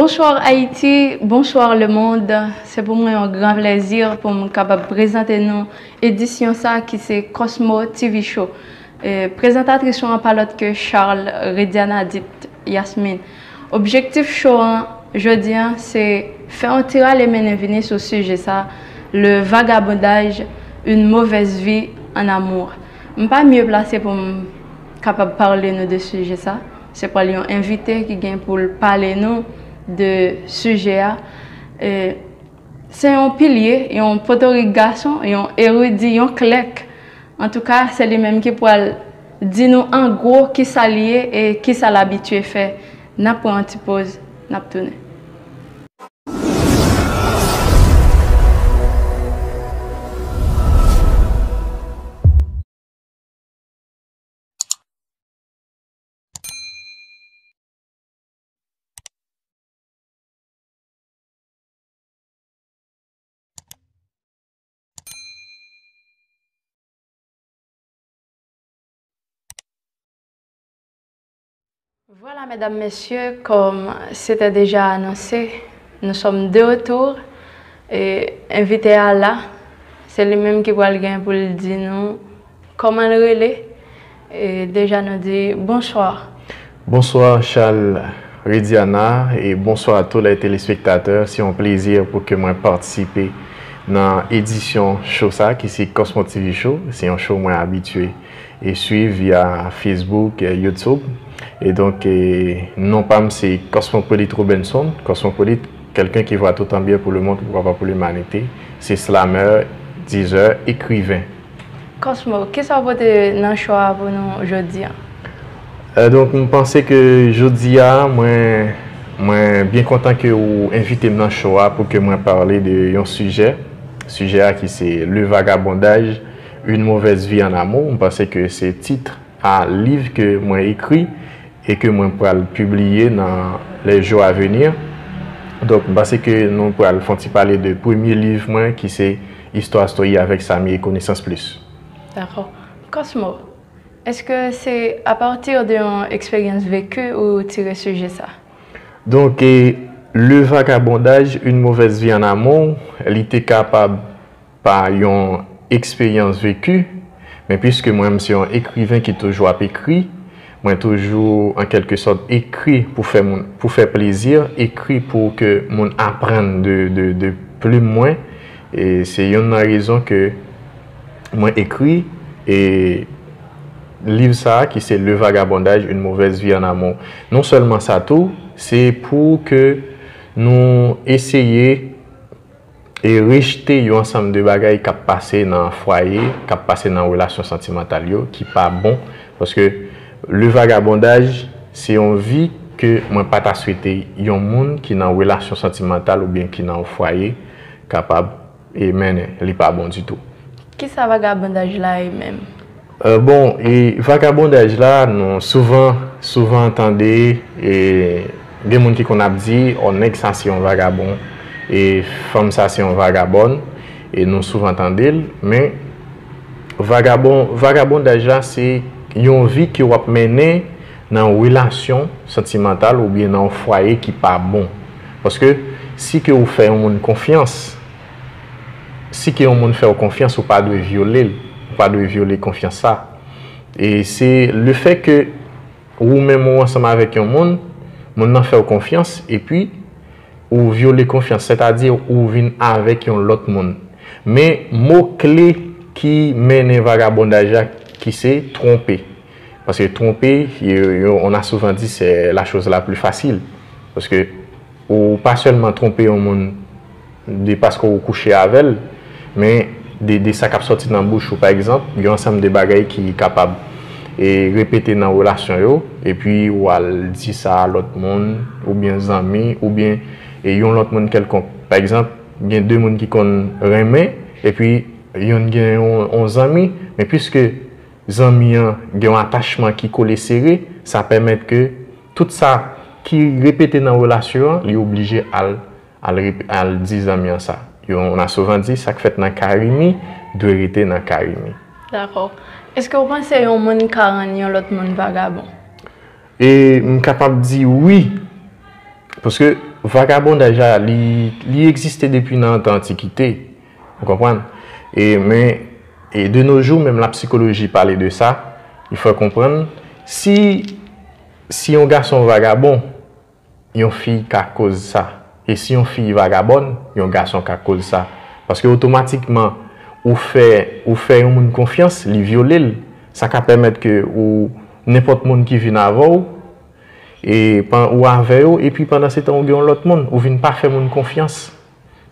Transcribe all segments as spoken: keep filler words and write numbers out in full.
Bonsoir Haïti, bonsoir le monde. Se pou mwen yon gran plèzi pou m kapab prezante nou edisyon sa ki se Cosmo T V Show. E, prezantatris ou an pa lòt ke Charles Rediana dit Yasmine. Objektif show an jodi an se fè yon ti rale mennen vini sou sijè sa, le vagabondage, une mauvaise vie en amour. M pa mye plase pou m kapab pale nou de sijè sa. Se pral yon envite ki gen pou l pale nou de sijè a. E, se yon pilye, yon potorik gason, yon eridi, yon klèk. Antouka, se li menm ki pral di nou an gwo kisa l ye e kisa l abitye fè. N ap pran yon ti poz, n ap tounen. Voilà, mesdames, messieurs, comme c'était déjà annoncé, nous sommes de retour. E envite a la, se li menm ki pral gen pou l di nou kòman l rele. E deja nou di bonswa. Bonswa Charles Rediana e bonswa a tous les téléspectateurs. Se yon plezi pou ke mwen patisipe nan edisyon show sa ki se Cosmo T V Show. Se yon show mwen abitye e swiv via Facebook, e, YouTube. E donk, e, non pa m se Cosmopolite Robinson. Cosmopolite, quelqu'un qui voit tout en bien pour le monde, pourquoi pas pour l'humanité. Se slameur, dizè, ekriven. Cosmo, kisa w pote nan show a pou nou jodi a? E, donk, m panse ke jodi a, mwen, mwen byen kontan ke ou envite m nan show a pou ke mwen pale de yon sijè. Sijè a ki se le vagabondage, une mauvaise vie en amour. M panse ke se tit a liv ke mwen ekri e ke mwen pral pibliye nan les jours à venir. Donk, m panse ke nou pral fè yon ti pale de premye liv mwen ki se Histoire Story avec Samy et Connaissance Plus. Dakò. Cosmo, èske se apati de yon eksperyans veki ou tire sijè sa? Donk, e, le vagabondage, une mauvaise vie en amour, li te kapab pa yon eksperyans veki, men piske mwen, m se yon ekriven ki toujou ap ekri, mwen toujou, an kèlke sòt, ekri pou fè moun, pou fè plezi, ekri pou ke moun aprann de, de, de plim mwen. E se youn nan rezon ke mwen ekri, e, liv sa a, ki se Le Vagabondage, une mauvaise vie en amour. Non sèlman sa tou, se pou ke nou eseye e rejte yon ansanm de bagay k ap pase nan fwaye, k ap pase nan relasyon santimantal yo, ki pa bon. Paske le vagabondaj, se yon vi ke mwen pa ta swete yon moun ki nan relasyon santimantal oubyen ki nan yon fwaye kapab e mennen. Li pa bon ditou. Kisa vagabondaj la ye menm? Euh, bon, e vagabondaj la, nou souvan, souvan tande, e gen moun ki konn ap di, "Ò, nèg sa se yon vagabon, e fanm sa se yon vagabòn," e nou souvan tande l, men vagabon, vagabondaj la, se yon vi ke w ap mennen nan yon relasyon santimantal oubyen nan yon fwaye ki pa bon. Paske si ke ou fè yon moun konfyans, si ke yon moun fè w konfyans, ou pa dwe vyole l, ou pa dwe vyole konfyans sa. E se lefèt ke ou menm ou ansanm avèk yon moun, moun nan fè w konfyans, epi ou vyole konfyans, sètadi ou vin avèk yon lòt moun. Men mo kle ki mennen vagabondaj la, ki se twonpe. Paske twonpe, yo, yo, on a souvent dit, c'est la chose la plus facile. Paske ou pa sèlman twonpe yon moun de paske ou kouche avè l, men de, de sa k ap sòti nan bouch ou. Pa egzanp, gen yon ansanm de bagay ki kapab, e, repete nan relasyon yo, epi ou al di sa a lòt moun, oubyen zanmi, oubyen, e, yon lòt moun kèlkonk. Pa egzanp, gen de moun ki konn renmen, epi yonn gen yon, yon zanmi, men piske zanmi an gen yon atachman ki kole sere, sa pèmèt ke tout sa ki repete nan relasyon an, li oblije al, al rep-, al di zanmi an sa. Yo, on a souvent dit, sa k fèt nan kari mi dwe rete nan kari mi. Dakò. Èske w panse yon moun ka rann yon lòt moun vagabon? E m kapab di wi, paske vagabondaj la, li, li egziste depi nan tan antikite. Ou konprann? E, men, e de nos jours, menm la psychologie pale de sa, li fè konprann, si, si yon gason vagabon, yon fi ka koz sa. E si yon fi vagabòn, yon gason ka koz sa. Paske otomatikman, ou fè, ou fè yon moun konfyans, li vyole l. Sa ka pèmèt ke ou, nenpòt moun ki vin avè w, e pan, ou avè yo, epi pandan se tan ou gen yon lòt moun, ou vin pa fè moun konfyans.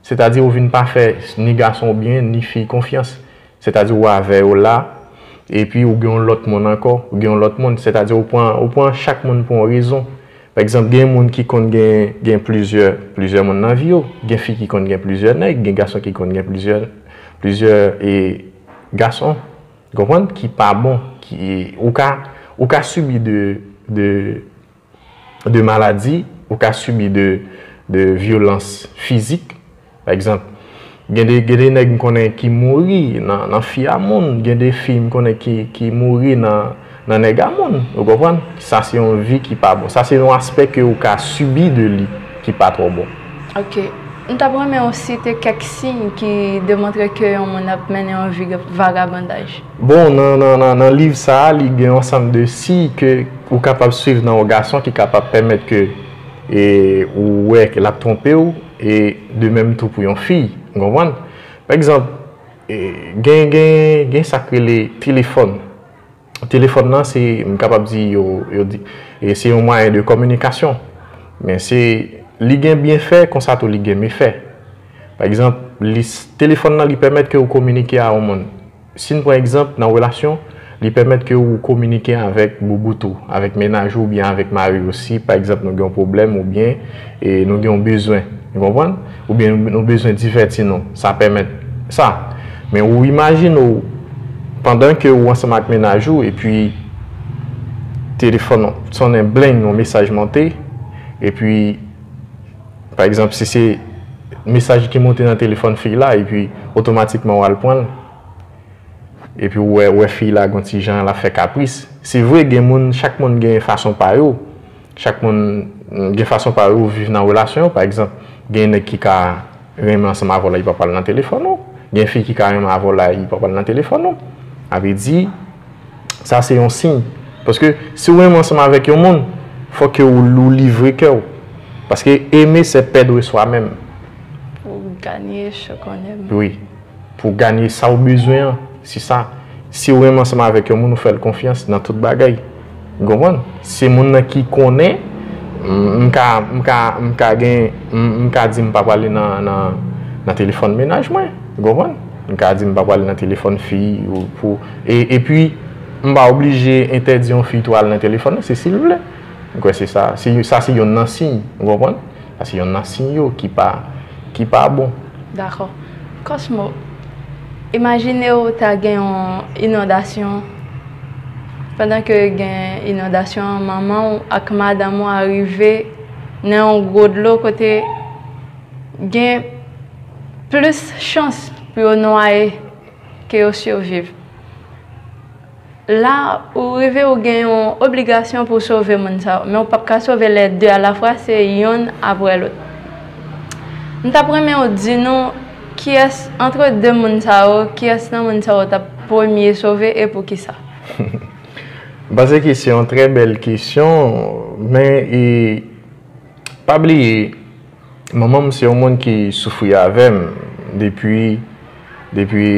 Sètadi ou vin pa fè ni gason oubyen ni fi konfyans. Sètadi ou avè yo la, epi ou gen yon lòt moun ankò, ou gen yon lòt moun. Sètadi ou pran, ou pran chak moun pou yon rezon. Pa egzanp, gen moun ki konn gen, gen plizyè, plizyè moun nan vi yo. Gen fi ki konn gen plizyè nèg, gen gason ki konn gen plizyè, plizyè, e, gason. Ou konprann? Ki pa bon. Ki, ou ka, ou ka sibi de, de, de maladi, ou ka sibi de, de vyolans fizik. Pa egzanp, gen de, gen de nèg m konnen ki mouri nan, nan fi a moun, gen de fi m konnen ki, ki mouri nan, nan nèg a moun. Ou konprann? Sa se yon vi ki pa bon. Sa se yon aspè ke ou ka sibi de li ki pa twò bon. Ok. M t ap renmen w site kèk siy ki demontre ke yon moun ap mennen yon vi vagabondaj. Bon, nan, nan, nan, nan liv sa a, li gen yon ansanm de siy ke ou kapab swiv nan yon gason ki kapab pèmèt ke, e, ou wè ke l ap twonpe w, e de menm tou pou yon fi, ou konprann? Pa egzanp, e, gen, gen, gen sa k rele telefòn. Telefòn nan, se, m kapab di, yo, yo di, e se yon mwayen de kominikasyon. Men se, li gen byenfè, konsa tou li gen mefè. Pa egzanp, li, telefòn nan, li pèmèt ke ou kominike a yon moun. Si n pran egzanp nan relasyon, li pèmèt ke ou kominike avèk boubout ou, avèk mennaj ou, oubyen avèk mari ou. Si, pa egzanp, nou gen yon pwoblèm, oubyen, e, nou gen yon bezwen, ou konprann? Oubyen nou bezwen divèti nou, sa pèmèt sa. Men ou imajine w, pandan ke ou ansanm ak mennaj ou, epi telefòn sonnen, bleng, yon mesaj monte, epi, pa egzanp, si se mesaj ki monte nan telefòn fi la, epi otomatikman w al pran l, epi w wè, w wè fi la gon ti jan l ap fè kapris. Se vre, gen moun, chak moun gen fason pa yo. Chak moun, mm, gen fason pa yo viv nan relasyon yo. Pa egzanp, gen nèg ki ka renmen ansanm avè w la, li p ap pral nan telefòn ou. Gen fi ki ka renmen avè w la, li p ap pral nan telefòn ou. Sa vle di, sa se yon siy. Paske si w renmen ansanm avèk yon moun, fòk ke ou, ou livre kè w. Paske aimer, c'est perdre soi-même. Pou ganye se konnen. Wi. Pou ganye sa w bezwen an, se sa. Si w renmen ansanm avèk yon moun, ou fè l konfyans nan tout bagay. Ou konprann? Se moun nan ki konnen, m, m ka, m ka, m ka gen, m, m ka di m pa prale nan, nan, nan telefòn mennaj mwen. Ou konprann? M ka di m pa prale nan telefòn fi ou pou, e, epi, m pa oblije entèdi yon fi tou al nan telefòn nan, se si l vle. M kwè se sa. Se, sa se yonn nan siy, ou konprann? Sa se yonn nan siy yo ki pa, ki pa bon. Dakò. Cosmo, imajine w ta gen yon inondasyon. Pandan ke gen inondasyon an, manman w ak madanm ou a rive nan yon gwo dlo kote gen plis chans pou yo nwaye ke yo siviv. La, ou rive ou gen yon obligasyon pou w sove moun sa yo, men ou p ap ka sove lè de alafwa, se yonn apre lòt. M t ap renmen w di nou, kiyès, antre de moun sa yo, kiyès nan moun sa yo w t ap premye sove e poukisa? M panse ke se yon trè bèl kesyon, men, e, pa bliye, manman m se yon moun ki soufri avè m depi, depi,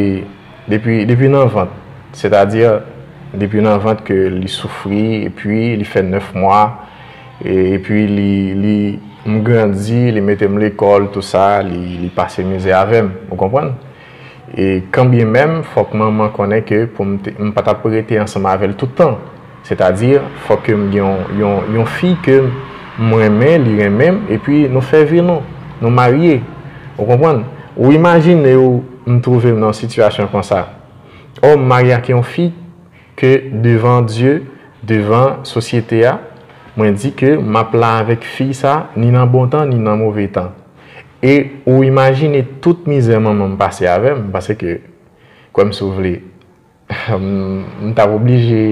depi, depi nan vant. Sètadi, depi nan vant ke li soufri, epi li fè nèf mwa, e, epi li, li, m grandi, li mete m lekòl, tou sa, li, li pase mizè avè m, ou konprann? E kanbyenmenm, fòk manman konnen ke pou m te, m pa t ap rete ansanm avè l tout tan. Sètadi, fòk ke m gen yon, yon, yon fi ke m renmen, li renmen m, epi nou fè vi nou, nou marye. Ou konprann? Ou imajine w, m twouve m nan yon sitiyasyon konsa. Ò, m marye ak yon fi ke devan Dye, devan sosyete a, mwen di ke m ap la avèk fi sa, ni nan bon tan, ni nan move tan. E ou imajine tout mizè manman m pase avè m, paske, kwè m si w vle, m, m t ap oblije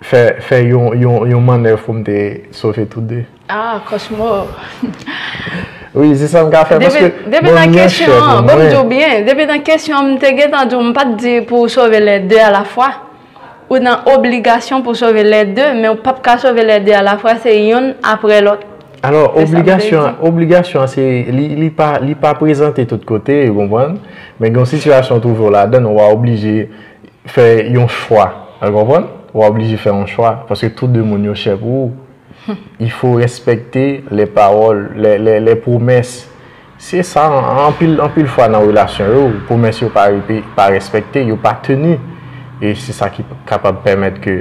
fè, fè yon, yon, yon mannèv pou m te sove tou de. Ah, Cosmo. Wi, se sa m ka fè paske Depi nan kesyon an, bon, m di w byen, depi nan kesyon an, m te gentan di w, m pa t di pou w sove lè de a la fwa. Ou nan obligasyon pou sove lè de, men ou p ap ka sove lè de a la fwa, se youn apre lòt. Alò, obligasyon an, obligasyon an, se, li, li pa, li pa prezante tout kote, ou konprann? Men gen yon sitiyasyon ou twouve w ladan, ou a oblije fè yon chwa, ou konprann? Ou a oblije fè yon chwa, paske tou de moun yo chè pou ou. Il faut respecter les paroles, les, les, les promesses. Se sa, anpil, anpil fwa nan relasyon yo, pwomès yo pa, pa respekte, yo pa teni. E se sa ki kapab pèmèt ke,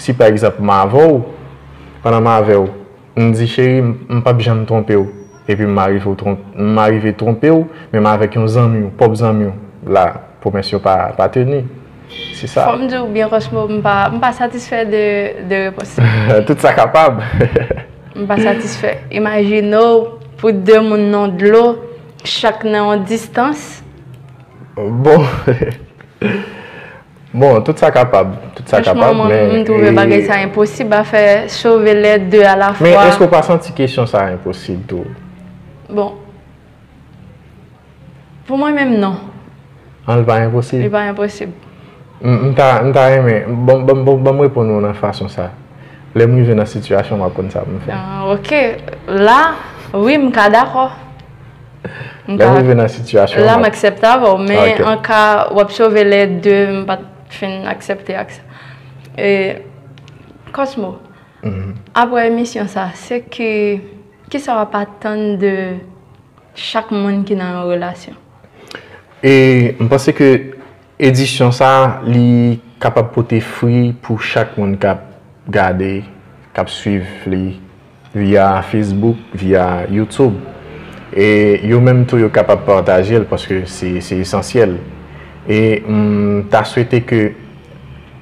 si pa egzanp, m avè w, pandan m avè w, m di, cheri, m p ap janm twonpe w. Epi m arive twonpe w, men m avèk yon zanmi w, pwòp zanmi w, la, pwomès yo pa, pa teni. Se sa. Fò m di w byen, Cosmo, m pa, m pa satisfè de, de repons sa. Tout sa kapab. M pa satisfè. Imajine w, pou de moun nan dlo, chak nan yon distans. Bon. Bon, tout sa kapab. Tout sa kapab, men. M twouve bagay sa enposib a fè, sove lè de a la fwa. Men èske w pa santi kesyon sa enposib tou? Bon. Pou mwen menm, non. An, li pa enposib? Li pa enposib. M ta, m ta renmen, ban m reponn ou nan fason sa. Lè m rive nan sitiyasyon, m ap konn sa pou m fè. Ah, ok. La, wi, m ka dakò. Lè m rive nan sitiyasyon, la, m aksepte avè w, men an ka w ap sove lè de, m pa t fin aksepte ak sa. E, Cosmo, apre emisyon sa, se ki, kisa w ap atann de chak moun ki nan yon relasyon? E m panse ke edisyon sa, li kapab pote fwi pou chak moun k ap gade, k ap swiv li via Facebook, via YouTube. E yo menm tou yo kapab pataje l paske se, se esansyèl. E m ta swete ke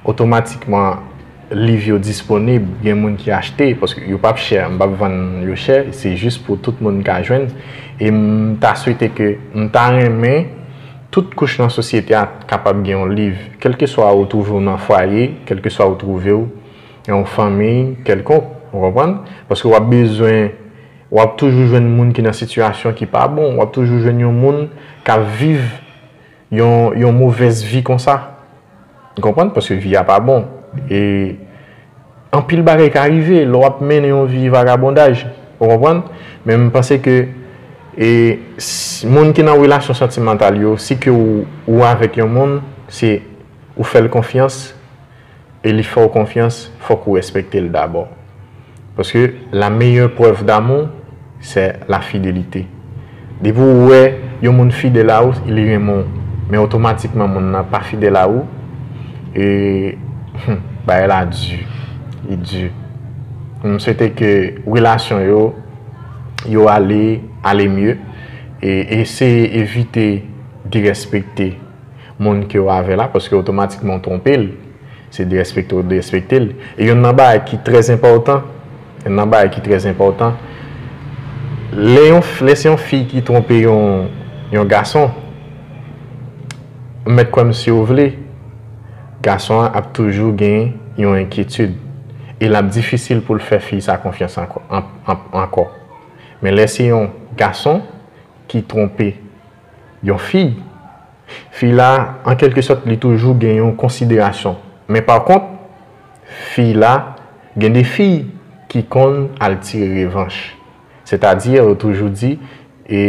otomatikman liv yo disponib, gen moun ki achte, paske yo p ap chè, m p ap vann yo chè, se jis pou tout moun ka jwenn. E m ta swete ke, m ta renmen tout kouch nan sosyete a kapab gen yon liv, kèlkeswa ou twouve w nan fwaye, kèlkeswa ou twouve w nan yon fanmi kèlkonk, ou konprann? Paske w ap bezwen, w ap toujou jwenn moun ki nan sitiyasyon ki pa bon, w ap toujou jwenn yon moun k ap viv yon, yon movèz vi konsa. Ou konprann? Paske vi a pa bon. E anpil bagay ka rive lè w ap mennen yon vi vagabondaj. Ou konprann? Men m panse ke e, moun ki nan relasyon santimantal yo, si ke ou, ou avèk yon moun, se ou fè l konfyans, e li fè w konfyans, fòk ou respekte l dabò. Paske la meilleure preuve d'amour, c'est la fidélité. Depi ou wè yon moun fidèl a ou, li renmen w. Men otomatikman moun nan pa fidèl a ou, e hmm, bagay la di, li di. M swete ke relasyon yo, yo ale, ale mye, e eseye evite derespekte moun ke w avè la, paske otomatikman w twonpe l. Se derespekte w derespekte l. E youn nan bagay ki trè enpòtan, youn nan bagay ki trè enpòtan, lè yon, lè se yon fi ki twonpe yon, yon gason, mèt kwè m si w vle, gason an ap toujou gen yon enkyetid. E l ap difisil pou l fè fi sa konfyans ankò, an, an, ankò. Men lè se yon gason ki twonpe yon fi, fi la, an kèlke sòt, li toujou gen yon konsiderasyon. Men pa kont, fi la, gen de fi ki konn al tire revanch. Sètadi, yo toujou di, e,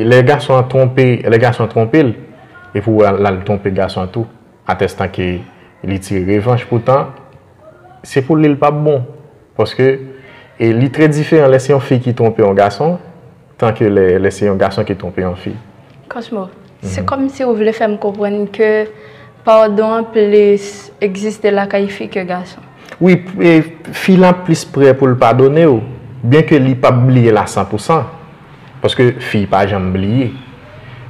e lè gason an twonpe, lè gason an twonpe l, epi w al, al twonpe gason an tou, atèstan ke li tire revanch. Poutan, se pou li l p ap bon. Paske, e, li trè diferan lè se yon fi ki twonpe yon gason, tanke lè, lè se yon gason ki twonpe yon fi. Cosmo, se kòmsi ou vle fè m konprann ke padon an plis egziste lakay fi ke gason. Wi, e, fi la plis prè pou l padone w, byenke li p ap bliye l a san pou san, paske fi pa janm bliye.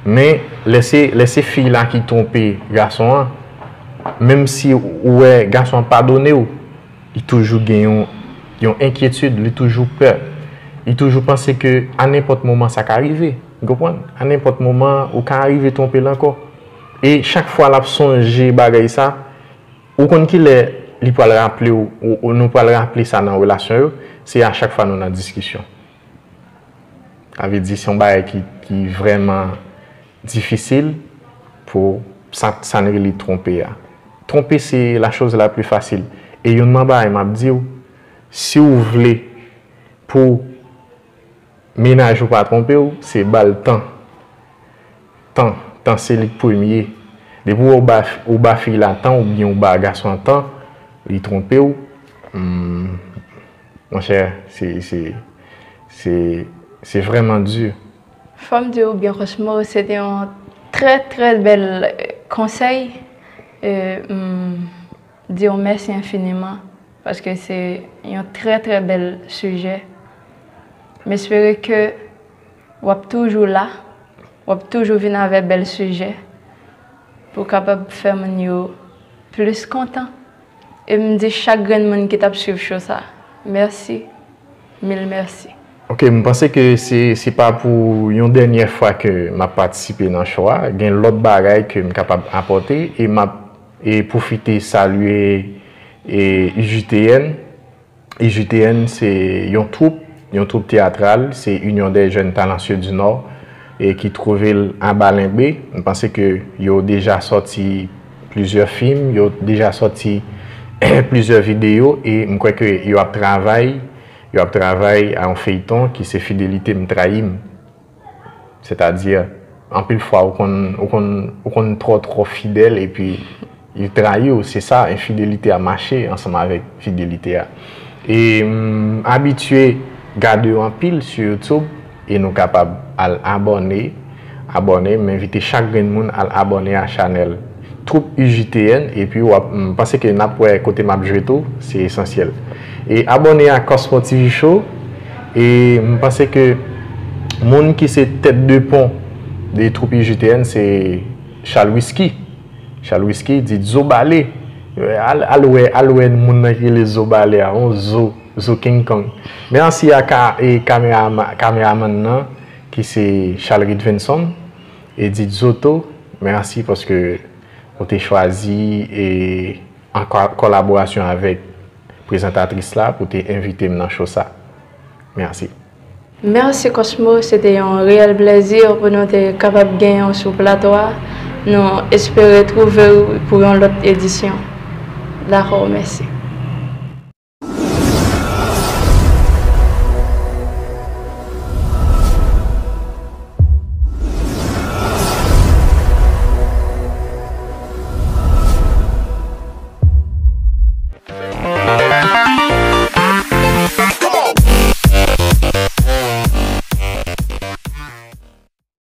Men, lè se, lè se fi la ki twonpe gason an, menm si ou wè gason an padone w, li toujou gen yon, yon enkyetid, li toujou pè. Li toujou panse ke a nenpòt moman sa ka rive. Ou konprann? A nenpòt moman, ou ka rive twonpe l ankò. E chak fwa l ap sonje bagay sa, ou konn kilè li pral raple w, ou, ou nou pral raple sa nan relasyon yo, se a chak fwa nou nan diskisyon. Sa vle di se yon bagay ki, ki vrèman difisil pou sa, sa n rele twonpe a. Twonpe se la chose la plus facile. E youn nan bagay m ap di w, si w vle pou mennaj ou pa twonpe w, se ba l tan. Tan, tan se li k premye. Depi w ba, ou ba fi la tan oubyen ou ba gason an tan, li twonpe w, hmm, monchè, se, se, se, se vrèman di. Fò m di w byen, Cosmo, se te yon trè, trè bèl, eh, konsèy. Eh, m di w mèsi enfiniman, paske se yon trè, trè bèl sijè. M espere ke w ap toujou la, w ap toujou vin avè bèl sijè pou w kapab fè moun yo plis kontan. E m di chak grenn moun ki t ap swiv show sa, mèsi, mil mèsi. Ok, m panse ke se, se pa pou yon dènyè fwa ke m ap patisipe nan show a. Gen lòt bagay ke m kapab apòte e m ap, e pwofite salye, e, I J T N. I J T N se yon twoup, yon twoup teyatral, se Union des Jeunes Talentueux du Nord, e ki twouve l anba Lenbe. M panse ke yo deja sòti plizyè fim, yo deja sòti plizyè videyo, e m kwè ke yo ap travay, yo ap travay a yon feyton ki se Fidelite m trayi m. Sètadi, anpil fwa, ou konn, ou konn, ou konn twò, twò fidèl, epi li trayi w. Se sa, enfidelite a mache ansanm avèk fidelite a. E m abitye gade yo anpil sou YouTube, e nou kapab al abòne, abòne. M envite chak grenn moun al abòne a chanèl Twoup I J T N, epi w ap, m panse ke n ap wè kote m ap jwe tou, se esansyèl. E abòne a Cosmo T V Show, e m panse ke moun ki se tèt de pon de Twoup I J T N se Charles Whisky. Charles Whisky di Zo Bale. Al, al wè, al wè moun nan ki rele Zo Bale a, yon zo, zo King Kong. Mèsi a ka, e kamera, kameraman nan ki se Charles Ridvenson. Edith Zoto, mèsi paske ou te chwazi e an kò-, kolaborasyon avèk prezantatris la pou te envite m nan show sa. Mèsi. Mèsi Cosmo, se te yon reyèl plèzi pou nou te kapab genyen w sou plato a. Nou espere twouve w pou yon lòt edisyon. Dakò, mèsi.